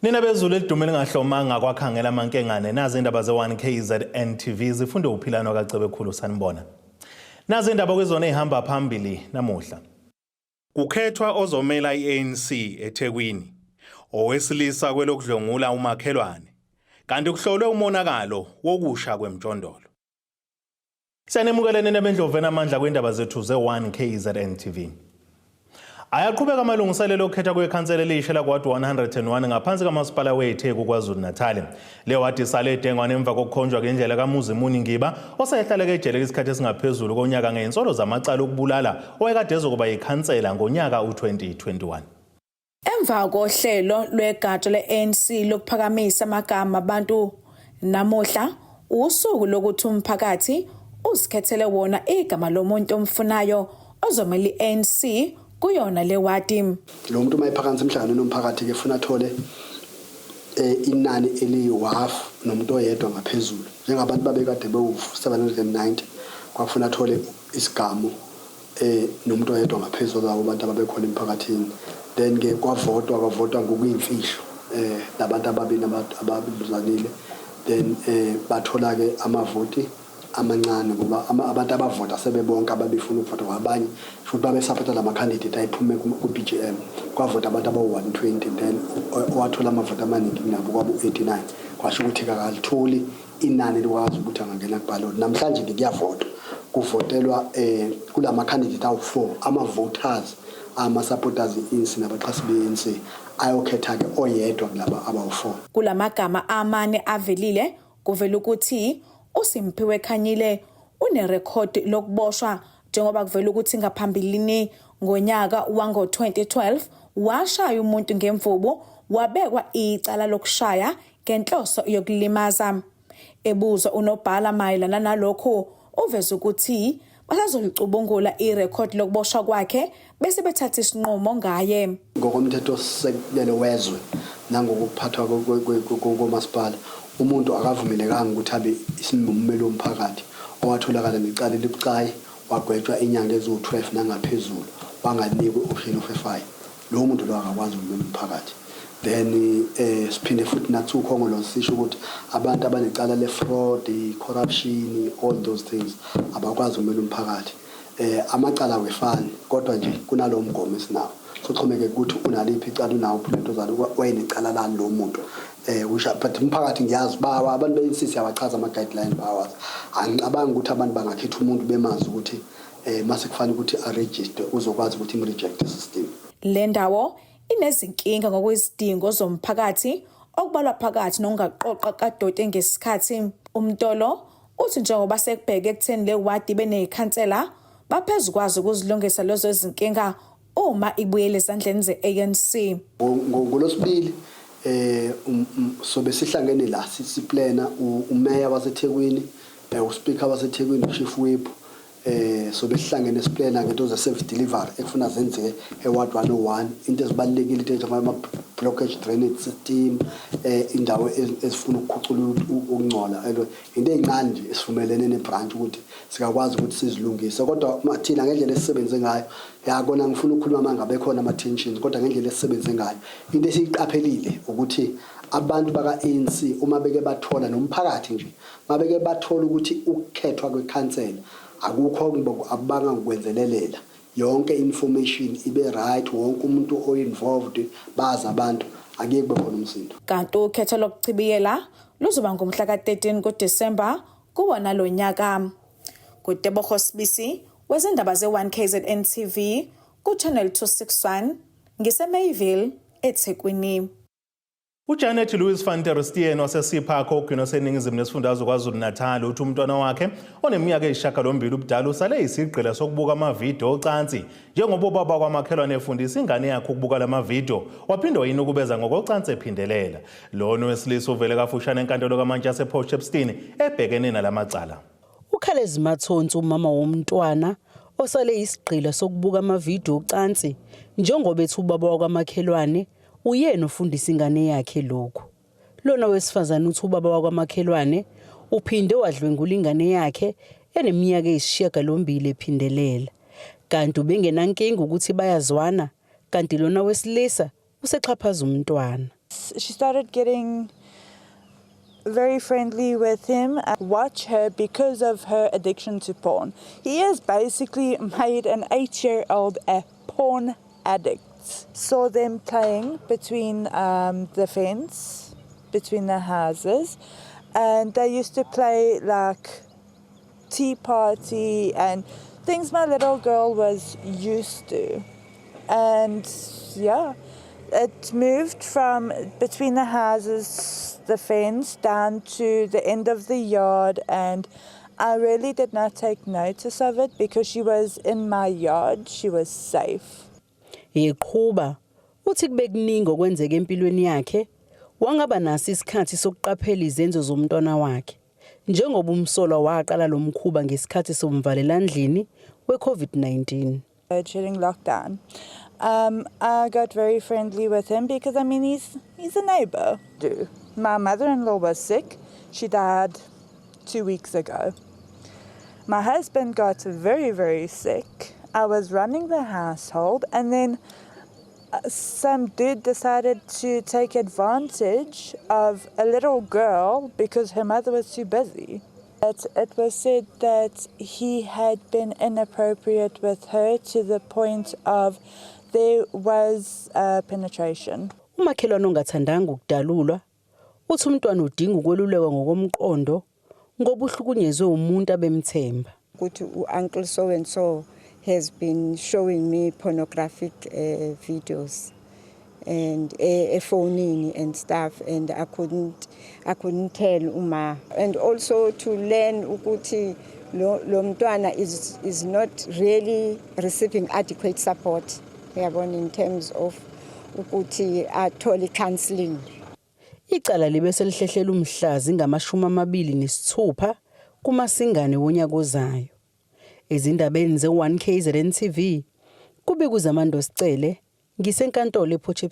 Nina bezulu elidume lingahlomanga kwakhangela amankengane nazi indaba ze-1 KZN TV zifunde uphilano kaCebekhulu sanibona. Nazi indaba kwizona ezihamba phambili namuhla. Kukhethwa ozomela i-ANC eThekwini. Owesilisa kwelokudlwengula umakhelwane. Kanti kuhlolwe umonakalo wokusha kwemjondolo. Siyanemukela nina bendlovu enamandla kwindaba zethu ze-1 KZN TV. Ayaqhubeka amalungiselelo okukhetha kwekhansela elisha lakwadi 101 ngaphansi kamasipala weTheku KwaZulu-Natal. Le wadi isale edengwane emva kokukhonjwa ngendlela kaMuzi Muni Ngiba osehlaleke ejele isikhathi esingaphezulu konyaka ngey'nsolo zamacala okubulala owayekade ezokuba yikhansela ngonyaka u-2021. Emva kohlelo lwegatsha le-ANC lokuphakamisa amagama abantu namuhla usuku lokuthi umphakathi uzikhethele wona igama lomuntu omfunayo ozomela i-ANC kuyona le wadi. Lo muntu uma ephakamisa emhlanganweni womphakathi ke funa athole eh, inani eliyi-half nomuntu oyedwa ngaphezulu. Njengabantu babekade bewu-790 kwakufuna athole isigamu eh nomuntu oyedwa ngaphezulu kwabo abantu ababekhona emphakathini. Then ke kwavotwa kwavotwa ngokuyimfihlo eh labantu ababili ababuzanile, then bathola ke amavoti amancane ngoba abantu abavota sebebonke ababefuna ukuvota kwabanye futhi babesapotha lama candidate ayiphume ku-BGM. Kwavota abantu abawu-120, then owathola amavoti amaningi kunabo kwabu-89, kwasho ukuthi kakalitholi inani likwazi ukuthi angangena kuballot. Namhlanje ke kuyavotwa, kuvotelwa kulama candidate awu-4. Ama-voters, ama-supporters e-ANC nabaxhasi be-ANC ayokhetha-ke oyedwa kulaba abawu-4. Kulamagama amane avelile kuvela ukuthi uSimphiwe Khanyile unerekhodi lokuboshwa njengoba kuvela ukuthi ngaphambilini ngonyaka wango-2012 washaya umuntu ngemvubu wabekwa icala lokushaya ngenhloso yokulimaza. Ebuzwa unobhala mayelana nalokhu uveza ukuthi basazolicubungula irekhodi lokuboshwa kwakhe bese bethatha isinqumo ngaye. Ngokomthethosisekelo wezwe nangokuphathwa komasipala, umuntu akavumelekanga ukuthi abe ummeli womphakathi owatholakala necala elibucayi, wagwetshwa inyanga eziwu-12 nangaphezulu, wanganikwa i-option of a file. Lowo muntu lo akakwazi ukumela umphakathi. Then siphinde futhi nathi ukhongolose sisho ukuthi abantu abanecala le-fraud, corruption, all those things, abakwazi ukumela umphakathi. Amacala awefani, kodwa nje kunalowo mgomo esinawo. Soxhomeke ukuthi unaliphi icala, unawo lentozana, wayenecala lani lo muntu usha. But umphakathi ngiyazi bawa abantu be-ANC, siyawachaza ama-guideline, bawazi. Angicabangi ukuthi abantu bangakhetha umuntu bemazi ukuthi mase kufanele ukuthi aregister uzokwazi ukuthi im-reject system. Le ndawo inezinkinga ngokwezidingo zomphakathi okubalwa phakathi nokungaqoqwa kadoti ngesikhathi. Umtolo uthi njengoba sekubheke ekutheni le wadi ibe nekhansela baphezu kwazo ukuzilungisa lezo zinkinga uma ibuyele ezandleni ze-ANC. Ngolosibili sobe sihlangene la siplana, umeya waseThekwini, uspeaker waseThekwini, chief whip, sobe sihlangene siplana ngento ze service delivery ekufuna zenzeke eWard 101, into ezibalulekile, into njengama blockage drainage system, indawo ezifuna ukukhucula ukungcola, into ezincane nje esivumelene nebranch ukuthi singakwazi ukuthi sizilungise. Kodwa thina ngendlela esisebenze ngayo yakona, ngifuna ukukhuluma mangabe khona ama tensions, kodwa ngendlela esisebenze ngayo, into esiyiqaphelile ukuthi abantu baka ANC uma beke bathola nomphakathi nje mabeke bathola ukuthi ukukhethwa kwekhansela akukho abanga ukwenzelelela, yonke information ibe right, wonke umuntu o-involved bazi abantu, akuye kube khona umsindo. Kanti ukhetho lokuchibiyela luzoba ngomhla ka-13 kuDisemba kuwona lo nyaka. KuTebogo Sibisi wezindaba ze-1 KZN TV ku-Channel 261 ngiseMayville, eThekwini. UJanet Louis van der Steen waseSeapark ogwini oseningizimu nesifundazwe KwaZulu-Natal uthi umntwana wakhe oneminyaka eyisishiyagalombili ubudala usale isigqila sokubuka amavidiyo ocansi njengoba ubaba kwamakhelwane efundisa ingane yakhe ukubuka la mavidiyo waphinde wayinukubeza ngokocansi ephindelela. Lona wesilisa uvele kafushane enkantolo kamantshi yasePort Shepstone ebhekene nalamacala. Ukhala ezimathonsi umama womntwana osale isigqila sokubuka amavidiyo ocansi njengoba ethi ubaba wakwamakhelwane uyena ofundisa ingane yakhe lokhu. Lona wesifazane uthi ubaba wakwamakhelwane uphinde wadlwengula ingane yakhe eneminyaka eyisishiyagalombili ephindelela. Kanti ubengenankinga ukuthi bayazwana, kanti lona wesilisa usexhaphaza umntwana. She started getting very friendly with him. I watch her because of her addiction to porn. He has basically made an 8-year-old a porn addict. Saw them playing between the fence, between the houses, and they used to play like tea party and things my little girl was used to. And yeah, it moved from between the houses, the fence, down to the end of the yard, and I really did not take notice of it because she was in my yard, she was safe. Eqhuba uthi kube kuningi okwenzeka empilweni yakhe wangaba naso isikhathi sokuqaphela izenzo zomntwana wakhe njengoba umsolwa waqala lo mkhuba ngesikhathi somvalelandlini we-COVID-19. During lockdown, I got very friendly with him because, I mean, he's a neighbor. Do my mother-in-law was sick; she died 2 weeks ago. My husband got very, very sick. I was running the household, and then some dude decided to take advantage of a little girl because her mother was too busy. It was said that he had been inappropriate with her to the point of there was penetration. Umakhelwane ongathandanga ukudalulwa uthi umntwana udinga ukwelulekwa ngokomqondo ngoba uhlukunyezwe umuntu abemthemba. Ukuthi u-uncle so and so has been showing me pornographic videos and efonini and stuff, and I couldn't tell uma, and also to learn ukuthi lo mntwana is not really receiving adequate support, uyabona, in terms of ukuthi athole counseling. Icala libe selihlehlela umhla zingama-26 kuMasingane wonyaka ozayo. Ezindabeni ze-1 KZN TV kube kuZamando Sicele ngisenkantolo ePort.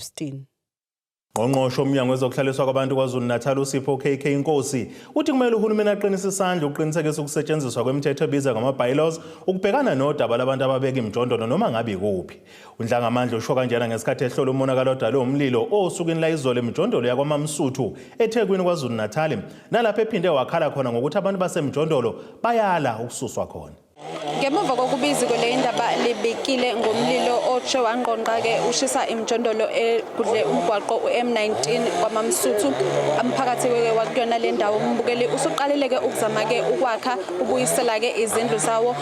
Ngqongqoshe womnyango wezokuhlaliswa kwabantu KwaZulu-Natal uSipho KK Nkosi uthi kumele uhulumeni aqinise isandla ukuqinisekisa ukusetshenziswa kwemithetho ebizwa ngama-bylaws ukubhekana nodaba labantu ababeka imijondolo noma ngabe ikuphi. UNdlangamandla usho kanjena ngesikhathi ehlola umonakalo odalwe umlilo osukwini layizolo emijondolo yakwaMamsuthu eThekwini KwaZulu-Natal, nalapho ephinde wakhala khona ngokuthi abantu basemjondolo bayala ukususwa khona. Ngemuva kokuba iziko lezindaba libikile ngomlilo otshe wangqongqa-ke ushisa imijondolo egudle umgwaqo u-M19 kwaMamsuthu, umphakathi weke wakuyona le ndawo, umbukeli, usuqalile-ke ukuzama-ke ukwakha ubuyisela-ke izindlu zawo.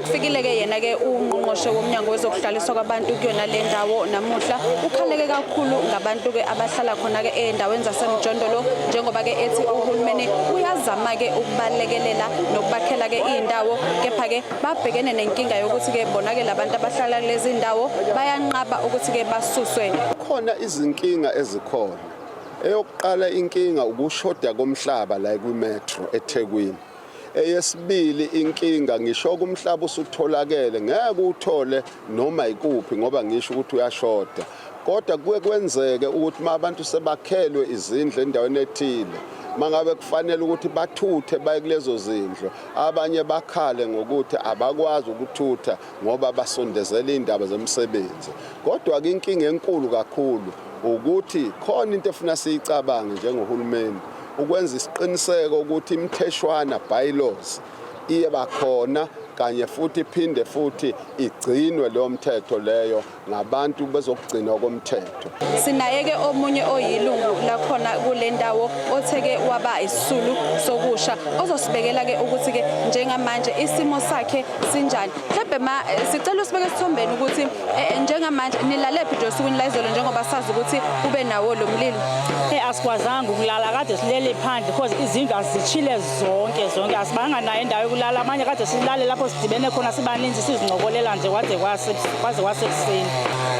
Kufikile-ke yena-ke ungqongqoshe womnyango wezokuhlaliswa kwabantu kuyona le ndawo namuhla. Ukhaleke kakhulu ngabantu-ke abahlala khona-ke ey'ndaweni zasemjondolo, njengoba-ke ethi uhulumeni uyazama-ke ukubalekelela nokubakhela-ke iy'ndawo, kepha-ke babhekene nenkinga yokuthi-ke bona-ke labantu abahlala kulezi ndawo bayanqaba ukuthi-ke basuswe. Khona izinkinga ezikhona. Eyokuqala inkinga ukushoda komhlaba la kwi-metro eThekwini. Eyesibili inkinga, ngisho kumhlaba usutholakele, ngeke uthole noma ikuphi ngoba ngisho ukuthi uyashoda, kodwa kuye kwenzeke ukuthi uma abantu sebakhelwe izindlu endaweni ethile, mangabe kufanele ukuthi bathuthe baye kulezo zindlu, abanye bakhale ngokuthi abakwazi ukuthutha ngoba basondezela indaba zemisebenzi. Kodwa ke inkinga enkulu kakhulu ukuthi khona into efuna siyicabange njengohulumeni ukwenza isiqiniseko ukuthi imitheshwana, bylaws, iye bakhona kanye futhi iphinde futhi igcinwe leyo mthetho leyo ngabantu bezokugcinwa komthetho. Sinaye-ke omunye oyilungu lakhona kule ndawo otheke waba isisulu sokusha, ozosibekela-ke ukuthi-ke njengamanje isimo sakhe sinjani. Mhlawumbe ma sicela usibeke esithombeni ukuthi njengamanje nilalephi nje osukwini layizolo, njengoba sazi ukuthi kube nawo lo mlilo. Hey, asikwazanga ukulala, kade silele phandle because izindlu azitshile zonke zonke, asibanga nayo indawo yokulala. Amanye kade silale lapho sidibene khona sibaninzi, sizincokolela nje kwaze kwasekuseni.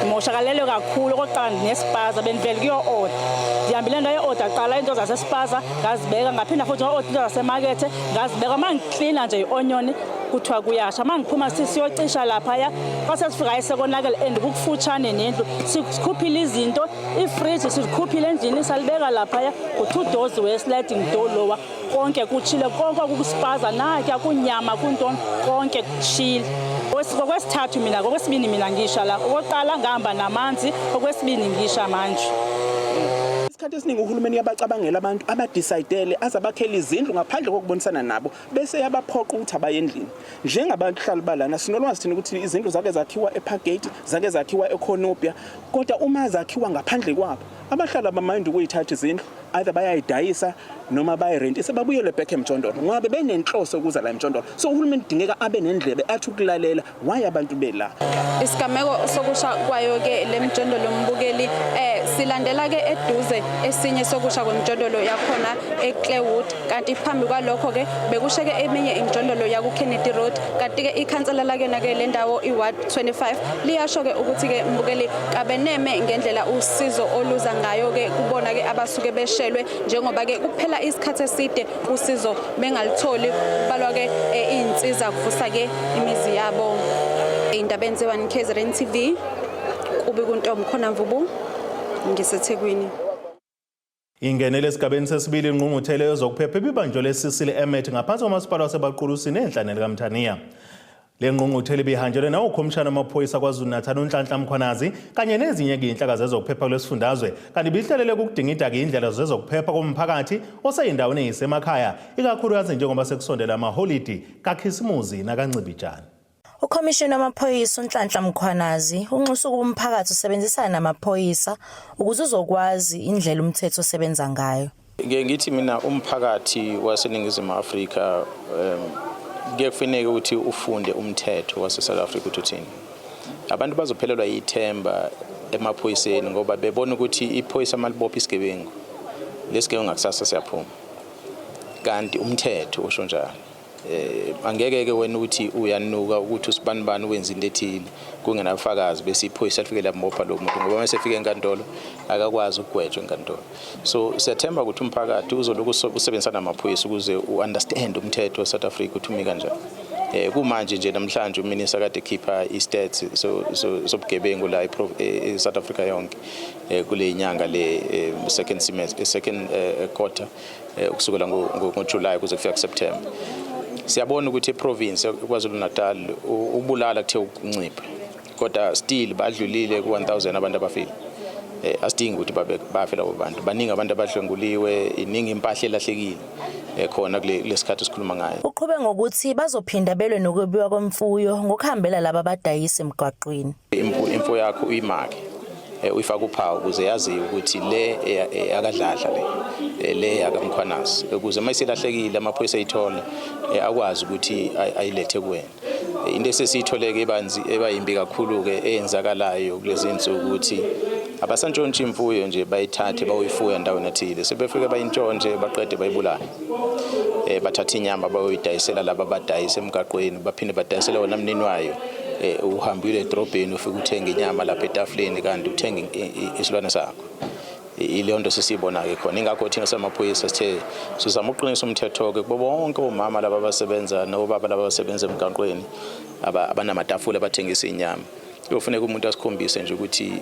Ngimoshakalelwe kakhulu. Okokuqala ndinespaza, bendivele kuyo-order, ndihambile ndayo-order qala iinto zasespaza ngazibeka, ngaphinda futhi nga-order into zasemakethe ngazibeka. Uma ngiklina nje i-onion kuthiwa kuyasha. Uma ngiphuma siyocisha laphaya kwase sifika ayisekonakele and kukufutshane nendlu. Sikhuphile izinto, ifriji sikhuphile endlini salibeka laphaya ku-two doors we-sliding door lowa, konke kutshile, konke okukuspaza natya kunyama kuntoni, konke kutshile. Kokwesithathu mina, kokwesibini mina ngisha la. Okokuqala ngihamba namanzi, okwesibini ngisha manje. Isikhathi esiningi uhulumeni uyabacabangela abantu abadisayidele azabakhela izindlu ngaphandle kokubonisana nabo bese yabaphoqa ukuthi abaye endlini. Njengabahlali balana sinolwazi thina ukuthi izindlu zake zakhiwa eParkgate, zake zakhiwa eCornubia, kodwa uma zakhiwa ngaphandle kwabo abahlali abamayindi ukuyithatha izindlu either bayayidayisa noma bayirentise babuyele back emjondolo ngoba benenhloso yokuza la emjondolo. So uhulumeni kudingeka abe nendlebe athi ukulalela why abantu bela. Isigameko sokusha kwayo ke le mjondolo mbukeli silandela ke eduze esinye sokusha kwemjondolo yakhona eClairwood, kanti phambi kwalokho ke bekusheke eminye imjondolo yaku Kennedy Road, kanti ke ikhansela lakuyona ke le ndawo iWard 25 liyasho ke ukuthi ke mbukeli kabeneme ngendlela usizo oluza ngayo ke kubona ke abasuke beshelwe, njengoba ke kuphela isikhathi eside usizo bengalitholi, kubalwa ke iy'nsiza kuvusa ke imizi yabo. Ey'ndabeni ze-1 KZN TV, kubi kuntombi khona Mvubu, ngiseThekwini. Ingenele esigabeni sesibili ingqungquthela yezokuphepha ebibanjwe eSisile Emmet ngaphansi komasipala waseBaqulusini enhlane likaMthaniya. Le ngqungquthela ibihanjelwe nawukhomishana wamaphoyisa KwaZulu-Natal uNhlanhla Mkhwanazi kanye nezinye iy'nhlaka zezokuphepha kulesifundazwe, kanti ibihlelele ukudingida-ke indlela zezokuphepha komphakathi osey'ndaweni ey'semakhaya, ikakhulukazi njengoba sekusondela amaholidi kaKhisimuzi nakaNcibijane. Ukhomishini wamaphoyisa uNhlanhla Mkhwanazi unxusa ukuba umphakathi usebenzisane namaphoyisa ukuze uzokwazi indlela umthetho osebenza ngayo. Ngeke ngithi mina umphakathi waseNingizimu Afrika kuye kufuneke ukuthi ufunde umthetho wase-South Africa ukuthi uthini. Abantu bazophelelwa yithemba emaphoyiseni ngoba bebona ukuthi iphoyisa malibopha isigebengu, lesigebengu ngakusasa siyaphuma. Kanti umthetho usho njalo. Angeke ke wena ukuthi uyanuka ukuthi usibanibani wenza into ethile kungenabufakazi bese iphoyisa lifike lambopha lo muntu, ngoba mase efika enkantolo akakwazi ukugwetshwa enkantolo. So siyathemba ukuthi umphakathi uzolokhu usebenzisana namaphoyisa ukuze u-understand umthetho we-South Africa ukuthi umi kanjani. Kumanje nje namhlanje uminister kade ekhipha i-stats sobugebengu la e-South Africa yonke kule nyanga le second semester, second quarter, ukusukela ngoJuly kuze kufika kuSeptember. Siyabona ukuthi eprovince KwaZulu Natal ukubulala kuthe ukuncipha, kodwa still badlulile ku-1000 abantu abafile. Asidingi ukuthi babe bafe labo bantu, baningi abantu abadlwenguliwe, iningi impahla elahlekile khona kulesikhathi esikhuluma ngayo. Uqhube ngokuthi bazophinda belwe nokwebiwa kwemfuyo ngokuhambela laba abadayisa emgwaqweni. Imfuyo yakho uyimake, uyifake uphawu ukuze yaziwe ukuthi le eyakaDladla, le yakaMkhwanazi, ukuze uma isilahlekile amaphoyisa eyithola akwazi ukuthi ayilethe kuwena. Into esesiyitholeke ebanzi ebayimbi kakhulu-ke eyenzakalayo kulezi nsuku ukuthi abasantshontshe imfuyo nje bayithathe bayoyifuya endaweni ethile, sebefike bayintshontshe baqede bayibulale. Bathatha inyama bayoyidayisela laba abadayisa emgaqweni, baphinde badayisele wona mnini wayo. Uhambile edrobheni ufike uthenga inyama lapha etafuleni kanti uthenga isilwane sakho. Ileyo nto sesiyibona-ke khona, ingakho thina samaphoyisa sithe sizama ukuqinisa umthetho-ke kubo bonke omama laba abasebenza nobaba laba abasebenza emgaqweni abanamatafula abathengisa inyama. Kuyofuneka umuntu asikhombise nje ukuthi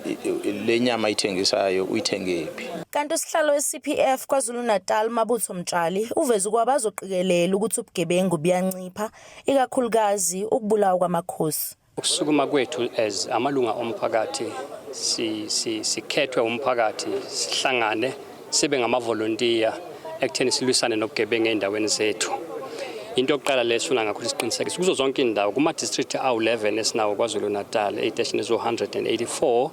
le nyama ayithengisayo uyithengephi. Kanti usihlalo we-CPF KwaZulu-Natal Mabutho Mtshali uveze ukuba bazoqikelela ukuthi ubugebengu buyancipha, ikakhulukazi ukubulawa kwamakhosi. Ukusukuma kwethu as amalunga omphakathi, sikhethwe umphakathi, sihlangane sibe ngamavolontiya ekutheni silwisane nobugebengu ey'ndaweni zethu. Into yokuqala le esifuna ngakho ukuthi siqinisekise kuzo zonke iy'ndawo kuma-district awu-11 esinawo KwaZulu Natal, ey'teshini eziwu-184,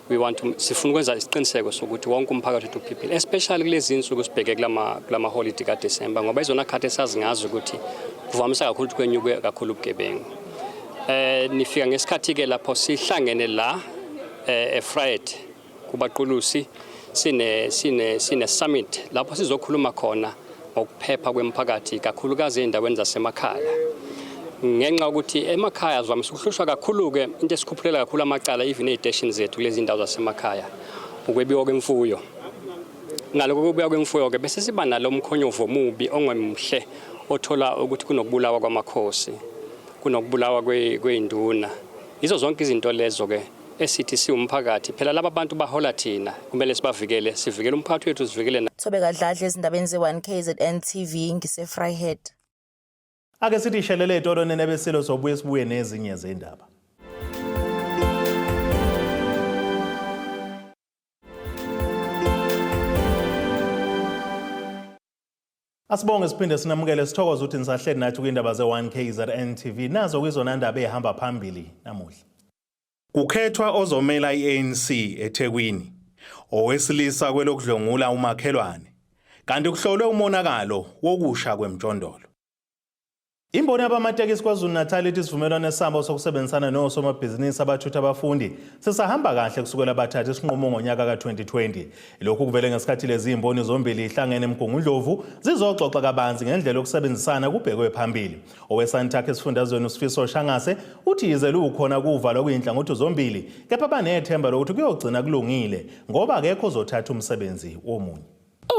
we want to sifuna ukwenza isiqiniseko sokuthi wonke umphakathi wethu uphephile, especially kulezi nsuku sibheke kulama holiday kaDecember, ngoba izona khathi esazi ngazo ukuthi kuvamisa kakhulu ukuthi kwenyuke kakhulu ubugebengu. Nifika ngesikhathi ke lapho sihlangene la eVryheid kuBaqulusi, sine summit lapho sizokhuluma khona ngokuphepha kwemphakathi, kakhulukazi ey'ndaweni zasemakhaya, ngenxa yokuthi emakhaya sivamise ukuhlushwa kakhulu-ke. Into esikhuphulela kakhulu amacala even ey'teshini zethu kulezi ndawo zasemakhaya ukwebiwa kwemfuyo. Ngaloko kwebiwa kwemfuyo-ke bese siba nalo mkhonyovu omubi ongemuhle othola ukuthi kunokubulawa kwamakhosi, kunokubulawa kwey'nduna. Yizo zonke izinto lezo-ke esithi siwumphakathi phela laba bantu bahola thina, kumele sibavikele, sivikele umphakathi wethu, sivikele. Thobeka Dladla ezindabeni ze-1 KZN TV, ngise-Vryheid. Ake sithi shelele etolo nenebesilo, sobuye sibuye nezinye zendaba. Asibonge siphinde sinamukele sithokoze ukuthi nisahleli nathi kwindaba ze-1 KZN TV nazo kwizona ndaba ehamba phambili namuhla. Kukhethwa ozomela i-ANC eThekwini owesilisa kwelokudlwengula umakhelwane kanti kuhlolwe umonakalo wokusha kwemjondolo. Imboni yabamatekisi KwaZulu-Natal ithi isivumelwano sabo sokusebenzisana nosomabhizinisi abathutha abafundi sisahamba kahle kusukela bathatha isinqumo ngonyaka ka-2020. Lokhu kuvele ngesikhathi lezi imboni zombili ihlangene eMgungundlovu zizoxoxa kabanzi ngendlela yokusebenzisana kubhekwe phambili. OweSantaco esifundazweni uSifiso Shangase uthi yize lukhona kuvalwa kuyinhlangothi zombili kepha banethemba lokuthi kuyogcina kulungile ngoba akekho ozothatha umsebenzi womunye.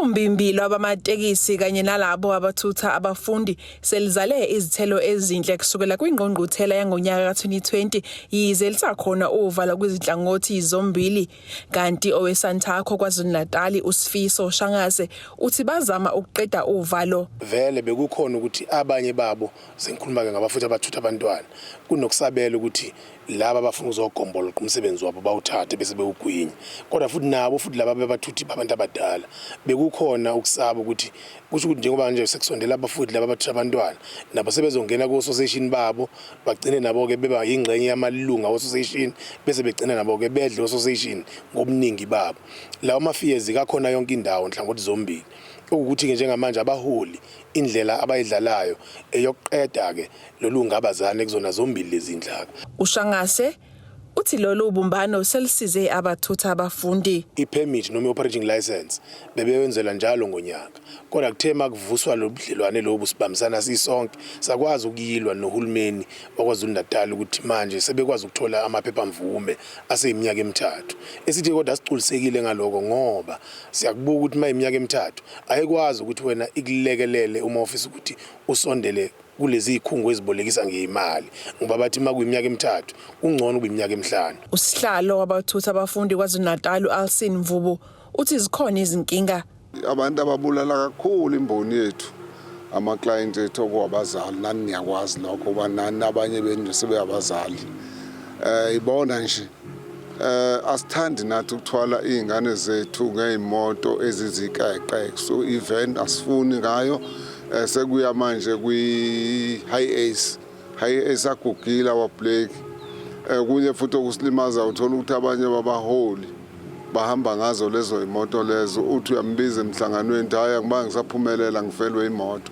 Umbimbi lwabamatekisi kanye nalabo abathutha abafundi selizale izithelo ezinhle kusukela kwingqungquthela yangonyaka ka-2020, yize lisakhona uvalo kwizinhlangothi zombili. Kanti oweSantaco KwaZulu-Natal uSifiso Shangase uthi bazama ukuqeda uvalo. Vele bekukhona ukuthi abanye babo, sengikhuluma ke ngabafuthi abathutha abantwana, kunokusabela ukuthi laba abafuna uzogomboloqa umsebenzi wabo bawuthathe bese bewugwinya. Kodwa futhi nabo futhi laba abathuthi babantu abadala bekukhona ukusaba ukuthi kusho ukuthi njengoba nje sekusondela abafundi laba abathutha abantwana, nabo sebezongena ko-association babo, bagcine nabo-ke beba yingxenye yamalunga association, bese begcina nabo-ke bedle association ngobuningi babo. Lawo ma-fears kakhona yonke indawo nhlangothi zombili, okuwukuthi-ke njengamanje abaholi indlela abayidlalayo eyokuqeda-ke lolu ngabazane kuzona zombili lezi ndlaka. UShangase uthi lolu bumbano selisize abathutha abafundi. I-permit noma i-operating license bebeyenzela njalo ngonyaka, kodwa kuthe makuvuswa lo budlelwane lobu sibambisana sisonke, sakwazi ukuyilwa nohulumeni waKwaZulu-Natal ukuthi manje sebekwazi ukuthola amaphephamvume aseyiminyaka emithathu. Esithi kodwa sigculisekile ngaloko ngoba siyakubuka ukuthi uma iminyaka emithathu ayikwazi ukuthi wena ikulekelele uma ufisa ukuthi usondele kulezi zikhungo ezibolekisa ngeimali, ngoba bathi uma kuyiminyaka emithathu kungcono kuyiminyaka emihlanu. Usihlalo wabathutha abafundi KwaZulu-Natal uAlsin Mvubu uthi zikhona izinkinga. Abantu ababulala kakhulu imboni yethu ama-client ethu okuwabazali. Nani niyakwazi lokho ngoba nani abanye benu sebeyabazali. Ibona nje asithandi nathi ukuthwala iy'ngane zethu ngey'moto ezizikeqe, so even asifuni ngayo. Sekuya manje kwi-HiAce, HiAce agugile awableki. Kunye futhi okusilimaza, uthola ukuthi abanye babaholi bahamba ngazo lezo imoto lezo. Uthi uyambiza emhlanganweni, hayi, angibanga ngisaphumelela, ngifelwe imoto.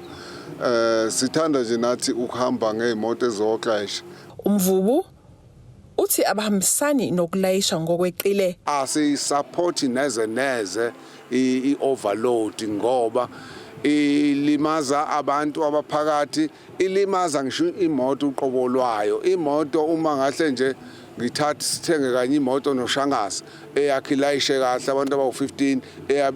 Sithanda nje nathi ukuhamba ngey'moto ezoklesha. Umvubu uthi abahambisani nokulayisha ngokweqile. Asiyisupport neze neze i-overload ngoba ilimaza abantu abaphakathi, ilimaza ngisho imoto uqobo lwayo. Imoto uma ngahle nje ngithathe sithenge kanye imoto noShangase, eyakhe ilayishe kahle abantu abawu-15,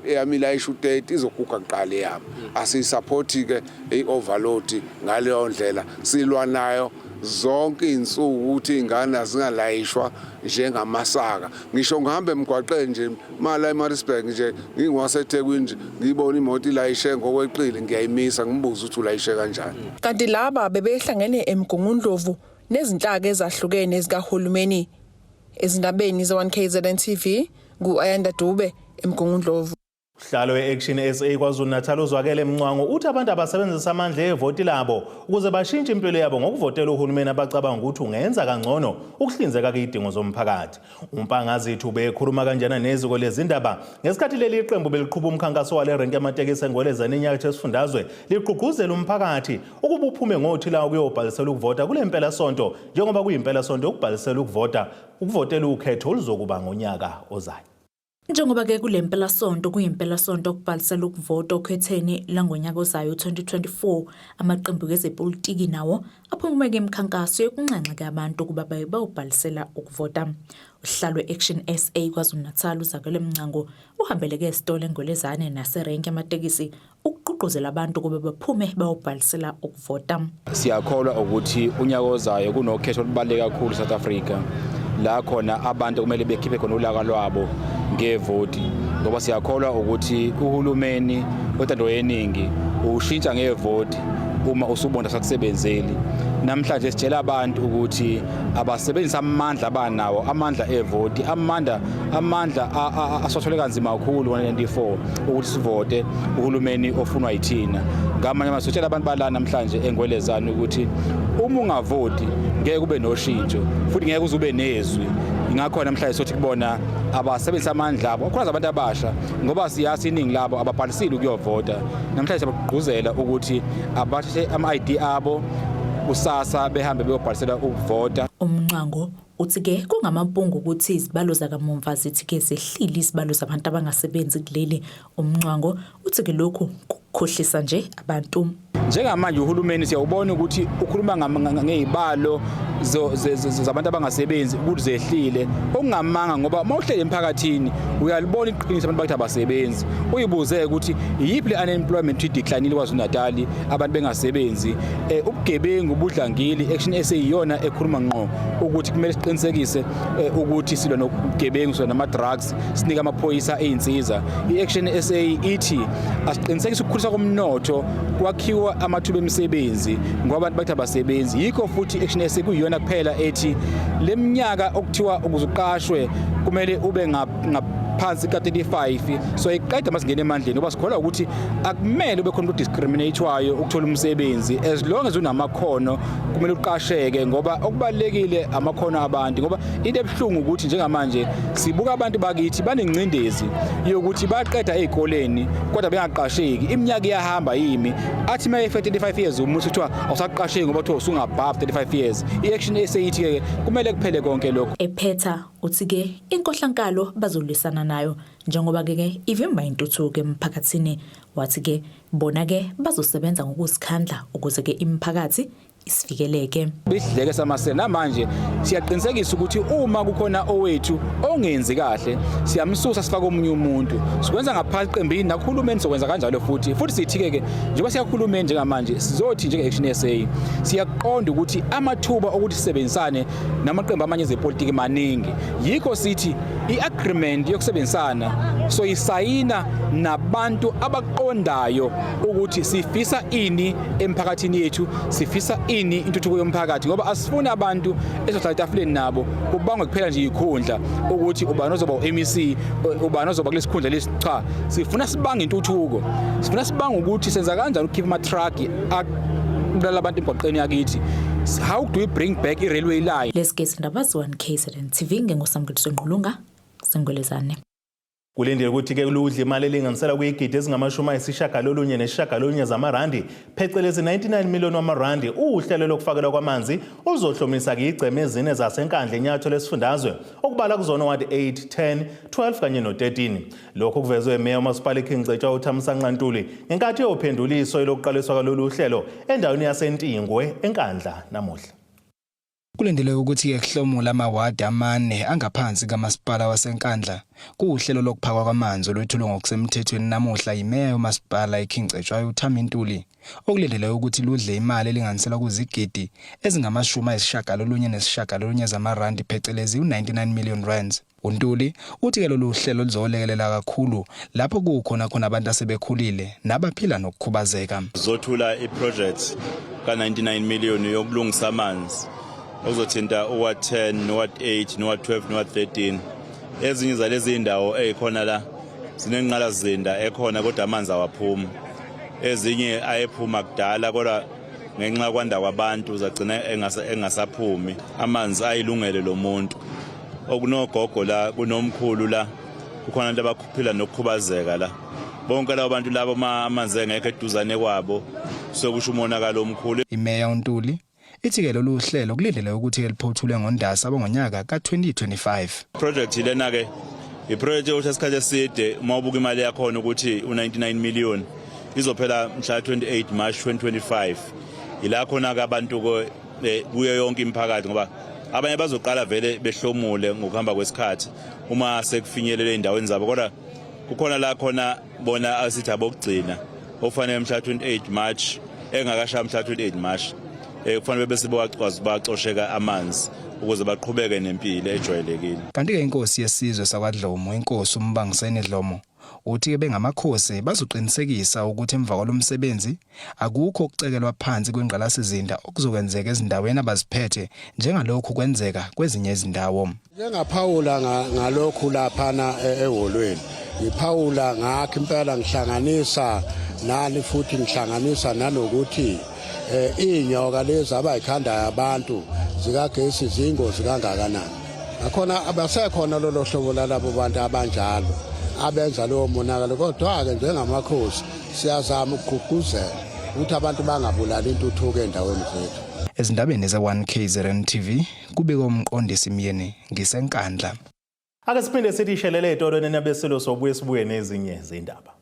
eyami ilayishe u-30, izoguga kuqala eyami. Asiyisupport ke i-overload ngaleyo ndlela. Silwa nayo zonke iy'nsuku ukuthi iy'ngane azingalayishwa njengamasaka. Ngisho ngihamba emgwaqeni nje mala eMaritzburg nje, ngingowaseThekwini nje, ngiyibona imoto ilayishe ngokweqile, ngiyayimisa ngimbuze ukuthi ulayishe kanjani. Kanti laba bebehlangene eMgungundlovu nezinhlaka ezahlukene zikahulumeni. Ezindabeni ze-1 KZN TV, ngu-Ayanda Dube eMgungundlovu. Usihlalo we-Action SA KwaZulu-Natal uZwakele Mncwango uthi abantu abasebenzisa amandla evoti labo ukuze bashintshe impilo yabo ngokuvotela uhulumeni abacabanga ukuthi ungenza kangcono ukuhlinzeka kuyidingo zomphakathi. UMpangazitha ubekhuluma kanjena neziko lezindaba ngesikhathi leli qembu beliqhuba umkhankaso wale renke yamatekisi eNgwelezane enyakatho esifundazwe, ligqugquzela umphakathi ukuba uphume ngothi la ukuyobhalisela ukuvota kule mpelasonto, njengoba kuyimpelasonto yokubhalisela ukuvota, ukuvotela ukhetho oluzokuba ngonyaka ozayo. Njengoba-ke kule mpelasonto kuyimpelasonto okubhalisela ukuvota okhetheni langonyaka ozayo 2024, amaqembu ezepolitiki nawo aphumeke imikhankaso yokunxenxa-ke abantu ukuba baye bayobhalisela ukuvota. Usihlalo we-Action SA KwaZulu-Natal uZwakele Mncwango uhambeleke esitolo eNgwelezane naserenki yamatekisi ukugqugquzela abantu ukuba baphume bayobhalisela ukuvota. Siyakholwa ukuthi unyaka ozayo kunokhetho olubaluleke kakhulu South Africa, la khona abantu kumele bekhiphe khona ulaka lwabo ngevoti, ngoba siyakholwa ukuthi uhulumeni wentando yeningi ushintsha ngevoti uma usubona sakusebenzeli. Namhlanje sitshela abantu ukuthi abasebenzisa amandla abanawo, amandla evoti, amandla asathole kanzima kakhulu ngo-1994, ukuthi sivote uhulumeni ofunwa yithina. Ngamanye amazwi sitshela abantu bala namhlanje eNgwelezane ukuthi uma ungavoti ngeke kube noshintsho futhi ngeke uze ube nezwi. Ingakho namhlanje sothi kubona abasebenzisa amandla abo, kakhulukazi abantu abasha, ngoba siyazi iningi labo ababhalisile ukuyovota. Namhlanje siyabagqugquzela ukuthi abathathe ama-ID abo kusasa behambe beyobhalisela ukuvota. Umncwango uthi-ke kungamampunge ukuthi izibalo zakamumva zithi-ke zehlile izibalo zabantu abangasebenzi kuleli. Umncwango uthi-ke lokhu kukhohlisa nje abantu. Njengamanje uhulumeni siyawubona ukuthi ukhuluma ngezibalo zabantu abangasebenzi ukuthi zehlile, okungamanga ngoba uma uhleli emphakathini uyalibona iqiniso abantu bakithi abasebenzi. Uyibuze ukuthi iyiphi le unemployment ideclinile KwaZulu-Natal abantu bengasebenzi. Ubugebengu budlangile, i-Action SA iyona ekhuluma ngqo ukuthi kumele siqinisekise ukuthi silwa nobugebengu, silwa nama-drugs, sinike amaphoyisa izinsiza. I-Action SA ithi asiqinisekise ukukhuliswa komnotho, kwakhiwa amathuba emisebenzi ngoba abantu bathi abasebenzi. Yikho futhi i-Action SA kuyiyona kuphela ethi leminyaka okuthiwa ukuze uqashwe kumele ube ngaphansi ka-35, so iqeda masingena emandleni, ngoba sikholwa ukuthi akumele ube khona udiscriminatewayo ukuthola umsebenzi. As long as unamakhono kumele uqasheke, ngoba okubalulekile amakhono abantu. Ngoba into ebuhlungu ukuthi njengamanje sibuka abantu bakithi banengcindezi yokuthi baqeda ezikoleni kodwa bengaqasheki, iminyaka iyahamba yimi, athi uma efike 35 years umuntu kuthiwa awusaqasheki ngoba kuthiwa usungabove 35 years. I-Action SA ithi ke kumele kuphele konke lokho. Ephetha uthi-ke inkohlankalo bazolwisana nayo njengoba-ke ke ivimba intuthuko emphakathini. Wathi-ke bona-ke bazosebenza ngokuzikhandla ukuze-ke imiphakathi isivikeleke. Isidleke samasela namanje siyaqinisekisa ukuthi uma kukhona owethu ongenzi kahle siyamsusa sifake omunye umuntu. Sikwenza ngaphansi qembini nakuhulumeni sokwenza kanjalo futhi. Futhi sithi-ke ke njengoba siyakhulumeni njengamanje sizothi njenge-Action SA siyaqonda ukuthi amathuba okuthi sisebenzisane namaqembu amanye ezepolitiki maningi. Yikho sithi i-agreement yokusebenzisana soyisayina nabantu abaqondayo ukuthi sifisa ini emphakathini yethu, sifisa ini intuthuko yomphakathi, ngoba asifuni abantu esohlala etafuleni nabo kubangwe kuphela nje ikhundla ukuthi ubani ozoba u-MEC, ubani ozoba kulesikhundla lesi. Cha, sifuna sibange intuthuko, sifuna sibange ukuthi senza kanjani ukukhipha ama-truck abulala abantu emgwaqeni yakithi. How do we bring back i-railway line? Lesi ndaba 1 KZN TV ngengosamukeliso Ngqulunga Sengwelezane. Kulindele ukuthi-ke ludle imali elinganiselwa kuyigidi ezingama-99 zamarandi, phecelezi 99 million wamarandi, uhlelo lokufakelwa kwamanzi oluzohlomisa-ke igceme ezine zaseNkandla enyakatho lesifundazwe, okubala kuzona ward 8, 10, 12 kanye no-13. Lokhu kuvezwe imeya umasipala iKing Cetshwayo uThamsanqa Ntuli ngenkathi eyophendula iso lokuqaliswa kwalolu hlelo endaweni yaseNtingwe eNkandla namuhla. Kulindeleke ukuthi-ke kuhlomule amawadi amane angaphansi kamasipala waseNkandla kuwuhlelo lokuphakwa kwamanzi olwethulwe ngokusemthethweni namuhla yimeya yomasipala iKing Cetshwayo uThami Ntuli, okulindeleke ukuthi ludle imali elinganiselwa kuzigidi ezingama-99 zamarandi, phecelezi u-99 million rands. UNtuli uthi-ke lolu hlelo luzolekelela kakhulu lapho kukhona khona abantu asebekhulile nabaphila nokukhubazeka. Zothula iproject ka-99 million yokulungisa amanzi okuzothinta uward 10, noward 8, noward 12, noward 13. Ezinye zalezi zindawo ezikhona la zinenqalasizinda ekhona kodwa amanzi awaphumi. Ezinye ayephuma kudala kodwa ngenxa yokwanda kwabantu zagcina engasaphumi. Amanzi ayilungele lo muntu. Okunogogo la, kunomkhulu la, kukhona abantu abaphila nokukhubazeka la. Bonke labo bantu labo ma amanzi engekho eduzane kwabo sokusho umonakalo omkhulu. Imeya uNtuli ithi-ke lolu hlelo kulindeleke ukuthi liphothulwe ngoNdasa ngonyaka ka-2025. Project lena ke iproject yokuthi isikhathi eside, uma ubuka imali yakhona ukuthi u-99 million izophela mhla 28 March 2025. Ila khona ke abantu kuyo yonke imiphakathi, ngoba abanye bazoqala vele behlomule ngokuhamba kwesikhathi uma sekufinyelele endaweni zabo, kodwa kukhona la khona bona asithi abokugcina okufanele mhla 28 March engakashaya mhla 28 March kufanele bese bewakwazi bacosheka amanzi ukuze baqhubeke nempilo ejwayelekile. Kanti-ke inkosi yesizwe sakwaDlomo, inkosi uMbangiseni Dlomo, uthi-ke bengamakhosi bazoqinisekisa ukuthi emva kwalomsebenzi akukho ukucekelwa phansi kwengqalasizinda okuzokwenzeka ezindaweni abaziphethe njengalokhu kwenzeka kwezinye izindawo. Ngingaphawula ngalokhu laphana ehholweni. Ngiphawula ngakho impela ngihlanganisa nani futhi ngihlanganisa nanokuthi eh inyoka lezi abayikhandayo abantu zikagesi zingozi kangakanani. Nakhona abasekhona lolo hlobo lalabo bantu abanjalo abenza lowo monakalo kodwa-ke njengamakhosi siyazama ukugqugquzela ukuthi abantu bangabulali intuthuko endaweni zethu. Ezindabeni ze-1KZN TV kubika uMqondisi Myeni ngiseNkandla. Ake siphinde sithi shelele etolo nenabesilo sobuye sibuye nezinye zindaba.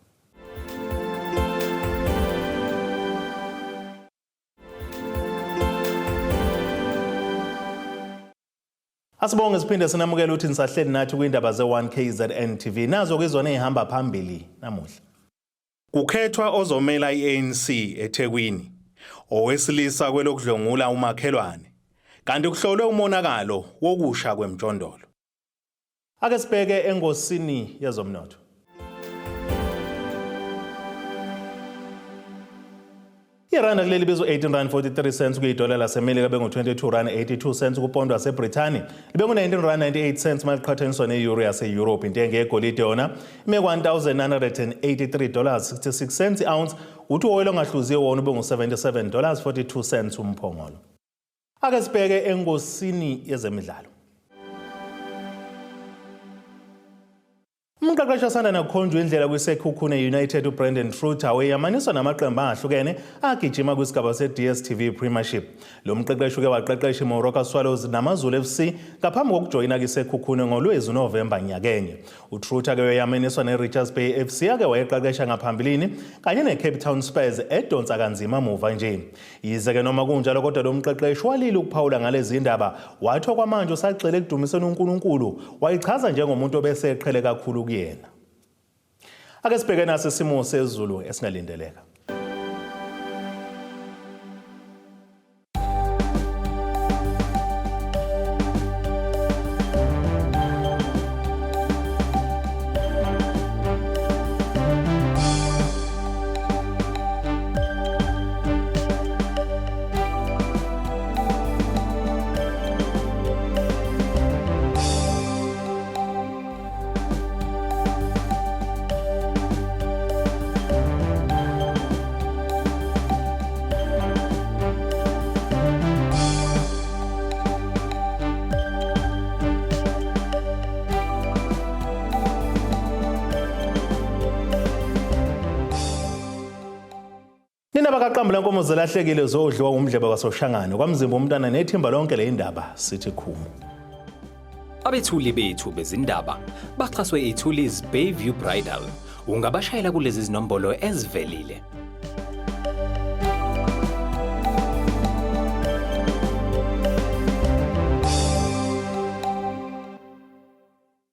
Asibonge siphinde sinamukele ukuthi nisahleli nathi kwindaba ze-1KZN TV. Nazo ke izona ezihamba phambili namuhla. Kukhethwa ozomela i-ANC eThekwini, owesilisa kwelokudlwengula umakhelwane, kanti kuhlolwe umonakalo wokusha kwemjondolo. Ake sibheke engosini yezomnotho. Iranda kuleli bizwa 18 rand 43 cents kuyidola laseMelika bengu-22 rand 82 cents kupondo waseBrithani libengu-19 rand 98 cents maliqhathaniswa ne-euro yase-Europe. Intengo yegolide yona ime 1983 dollars 66 cents i-ounce, uthi uwoyela ongahluziwe wona ube ngu-77 dollars 42 cents umphongolo. Ake sibheke engosini yezemidlalo. Umqeqeshi osanda nakukhonjwa indlela kwiSekhukhune United uBrandon Truter weyamaniswa namaqembu ahlukene agijima kwisigaba se-DStv Premiership. Lo mqeqeshi uke waqeqesha iMoroka Swallows naMaZulu FC ngaphambi kokujoyina kwiSekhukhune ngoLwezi uNovemba nyakenye. UTruter ke weyamaniswa neRichards Bay FC ake wayeqeqesha ngaphambilini kanye neCape Town Spurs edonsa kanzima muva nje. Yize-ke noma kunjalo kodwa lo mqeqeshi walile ukuphawula ngalezi ndaba wathi okwamanje usagxile ekudumiseni uNkulunkulu wayichaza njengomuntu obeseqhele kakhulu kuyena. Ake sibheke naso isimo sezulu esingalindeleka. Nina bakaqambula nkomo zelahlekile zodliwa umdlebe kwaSoshangane kwamzimba umntana nethimba lonke le indaba sithi khumu. Abethuli bethu bezindaba baxhaswe iThulis Bayview Bridal. Ungabashayela kulezi zinombolo ezivelile.